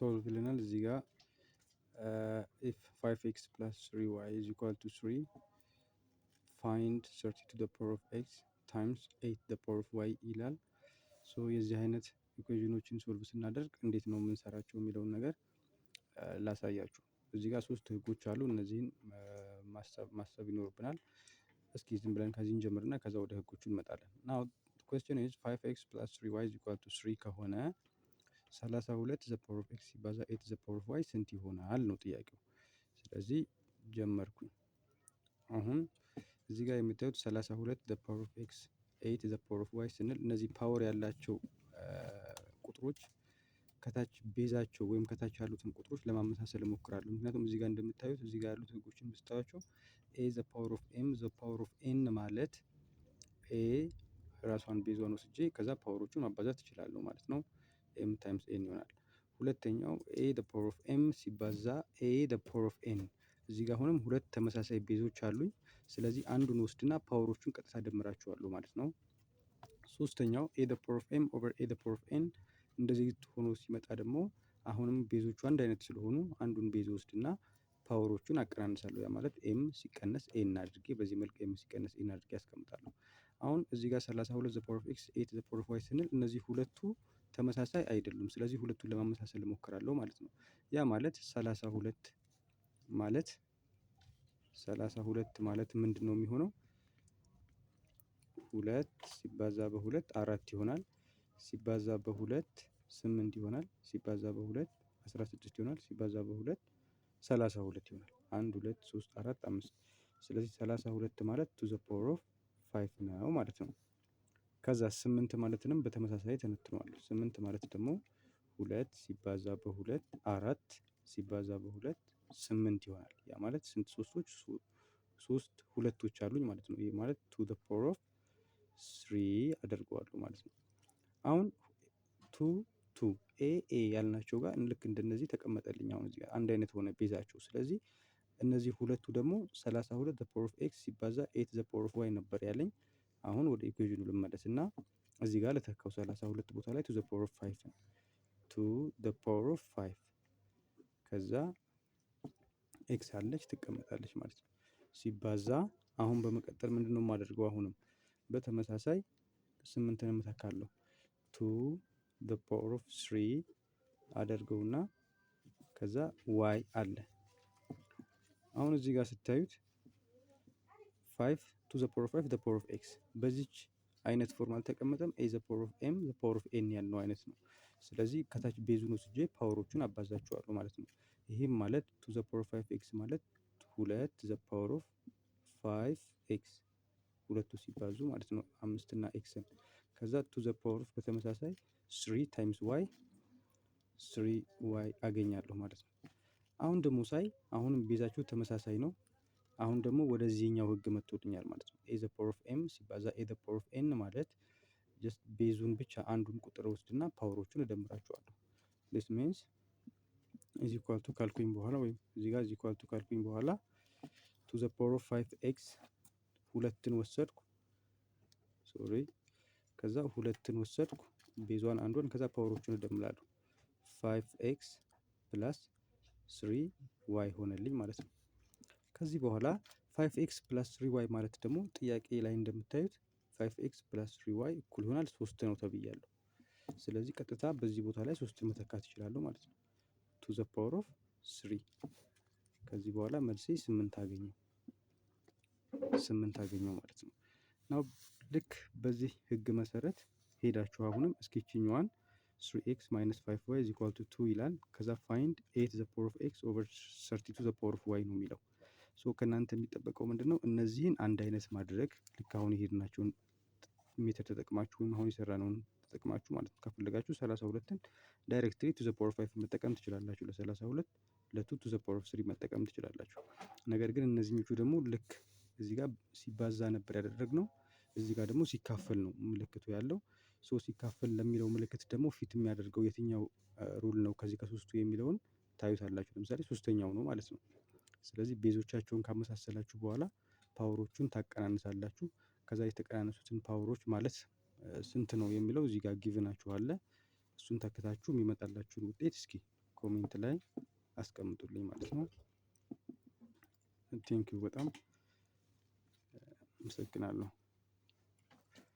Solve ይለናል እዚህ ጋር። If 5 x plus 3 y is equal to 3, find 32 the power of x times 8 the power of y ይላል። So የዚህ አይነት equation ኖችን solve ስናደርግ እንዴት ነው የምንሰራቸው የሚለውን ነገር ላሳያችሁ። እዚህ ጋር ሶስት ህጎች አሉ። እነዚህን ማሰብ ይኖርብናል። እስኪ ዝም ብለን ከዚህ እንጀምርና ከዛ ወደ ህጎቹ እንመጣለን። Now question is 5 x plus 3 y is equal to 3 ከሆነ 32 the power of x ሲባዛ 8 the power of y ስንት ይሆናል ነው ጥያቄው። ስለዚህ ጀመርኩኝ። አሁን እዚህ ጋር የምታዩት 32 the power of x 8 the power of y ስንል እነዚህ power ያላቸው ቁጥሮች ከታች base ኣቸው ወይም ከታች ያሉትን ቁጥሮች ለማመሳሰል እሞክራለሁ። ምክንያቱም እዚህ ጋር እንደምታዩት እዚህ ጋር ያሉት ህጎችን ብታዩቸው a the power of m the power of n ማለት a ራሷን base ኧን ወስጄ ከዛ power ኦቹን ማባዛት እችላለሁ ማለት ነው። m times n ይሆናል። ሁለተኛው a the power of m ሲባዛ a the power of n፣ እዚህ ጋር አሁንም ሁለት ተመሳሳይ base ኦች አሉኝ። ስለዚህ አንዱን ወስድና power ኦቹን ቀጥታ ደምራቸዋለሁ ማለት ነው። ሶስተኛው a the power of m over a the power of n እንደዚህ ሆኖ ሲመጣ ደግሞ አሁንም base ኦቹ አንድ አይነት ስለሆኑ አንዱን base ወስድና power ኦቹን አቀናንሳለሁ። ያ ማለት m ሲቀነስ n አድርጌ፣ በዚህ መልክ m ሲቀነስ n አድርጌ አስቀምጣለሁ። አሁን እዚህ ጋር 32 the power of x 8 the power of y ስንል እነዚህ ሁለቱ ተመሳሳይ አይደሉም። ስለዚህ ሁለቱን ለማመሳሰል እሞክራለሁ ማለት ነው። ያ ማለት 32 ማለት 32 ማለት ምንድን ነው የሚሆነው? ሁለት ሲባዛ በሁለት አራት ይሆናል። ሲባዛ በሁለት ስምንት ይሆናል። ሲባዛ በሁለት 16 ይሆናል። ሲባዛ በሁለት 32 ይሆናል። አንድ፣ ሁለት፣ ሶስት፣ አራት፣ አምስት። ስለዚህ 32 ማለት two the power of five ነው ማለት ነው። ከዛ ስምንት ማለትንም በተመሳሳይ ተነትነዋለሁ። ስምንት ማለት ደግሞ ሁለት ሲባዛ በሁለት አራት ሲባዛ በሁለት ስምንት ይሆናል። ያ ማለት ስንት ሶስቶች፣ ሶስት ሁለቶች አሉኝ ማለት ነው። ይሄ ማለት two the power of three አደርገዋለሁ ማለት ነው። አሁን two two a a ያልናቸው ጋር ልክ እንደነዚህ ተቀመጠልኝ። አሁን እዚህ ጋር አንድ አይነት ሆነ base ኣቸው። ስለዚህ እነዚህ ሁለቱ ደግሞ 32 the power of x ሲባዛ 8 the power of y ነበር ያለኝ። አሁን ወደ equation ኑ ልመለስ እና እዚህ ጋር ልተካው። 32 ቦታ ላይ two the power of five ነው። Two the power of five ከዛ x አለች ትቀመጣለች ማለት ነው። ሲባዛ አሁን በመቀጠል ምንድነው የማደርገው? አሁንም በተመሳሳይ ስምንትን እተካለሁ። Two the power of three አደርገውና ከዛ y አለ። አሁን እዚህ ጋር ስታዩት five two the power of five the power of x በዚች አይነት form አልተቀመጠም። a the power of m the power of n ያልነው አይነት ነው። ስለዚህ ከታች base ኡን ወስጄ power ኦቹን አባዛቸዋለሁ ማለት ነው። ይህም ማለት two the power of five x ማለት ሁለት the power of five x፣ ሁለቱ ሲባዙ ማለት ነው አምስት እና x ን። ከዛ two the power of በተመሳሳይ three times y three y አገኛለሁ ማለት ነው። አሁን ደግሞ ሳይ አሁንም base ኣቸው ተመሳሳይ ነው። አሁን ደግሞ ወደዚህኛው ህግ መጥቶልኛል ማለት ነው። a the power of m ሲባዛ a the power of n ማለት just base ኡን ብቻ አንዱን ቁጥር ወስድና power ኦቹን እደምራቸዋለሁ። This means is equal to ካልኩኝ በኋላ ወይም እዚህ ጋር is equal to ካልኩኝ በኋላ two the power of five x ሁለትን ወሰድኩ፣ sorry፣ ከዛ ሁለትን ወሰድኩ base ኧን አንዷን፣ ከዛ power ኦቹን እደምራለሁ። Five x plus three y ሆነልኝ ማለት ነው። ከዚህ በኋላ five x plus three y ማለት ደግሞ ጥያቄ ላይ እንደምታዩት five x plus three y እኩል ይሆናል ሶስት ነው ተብያለሁ። ስለዚህ ቀጥታ በዚህ ቦታ ላይ ሶስትን መተካት እችላለሁ ማለት ነው። Two the power of three። ከዚህ በኋላ መልሴ ስምንት አገኘው፣ ስምንት አገኘው ማለት ነው። Now ልክ በዚህ ህግ መሰረት ሄዳችሁ አሁንም እስኪ ይችኛዋን 3 x minus 5 y is equal to 2 ይላል። ከዛ find 8 the power of x over 32 the power of y ነው የሚለው። So ከእናንተ የሚጠበቀው ምንድን ነው? እነዚህን አንድ አይነት ማድረግ፣ ልክ አሁን የሄድናቸውን method ተጠቅማችሁ ወይም አሁን የሰራነውን ተጠቅማችሁ ማለት ነው። ከፈለጋችሁ 32ን directly two the power of 5 መጠቀም ትችላላችሁ። ለ32 ለ two two the power of 3 መጠቀም ትችላላችሁ። ነገር ግን እነዚህኞቹ ደግሞ ልክ እዚህ ጋር ሲባዛ ነበር ያደረግነው፣ እዚህ ጋር ደግሞ ሲካፈል ነው ምልክቱ ያለው። So ሲካፈል ለሚለው ምልክት ደግሞ fit የሚያደርገው የትኛው rule ነው ከዚህ ከሶስቱ የሚለውን ታዩታላችሁ። ለምሳሌ ሶስተኛው ነው ማለት ነው። ስለዚህ base ኦቻቸውን ካመሳሰላችሁ በኋላ power ኦቹን ታቀናንሳላችሁ። ከዛ የተቀናነሱትን power ኦች ማለት ስንት ነው የሚለው እዚህ ጋር given ኣችሁ አለ። እሱን ተክታችሁ የሚመጣላችሁን ውጤት እስኪ Comment ላይ አስቀምጡልኝ ማለት ነው። Thank you፣ በጣም አመሰግናለሁ።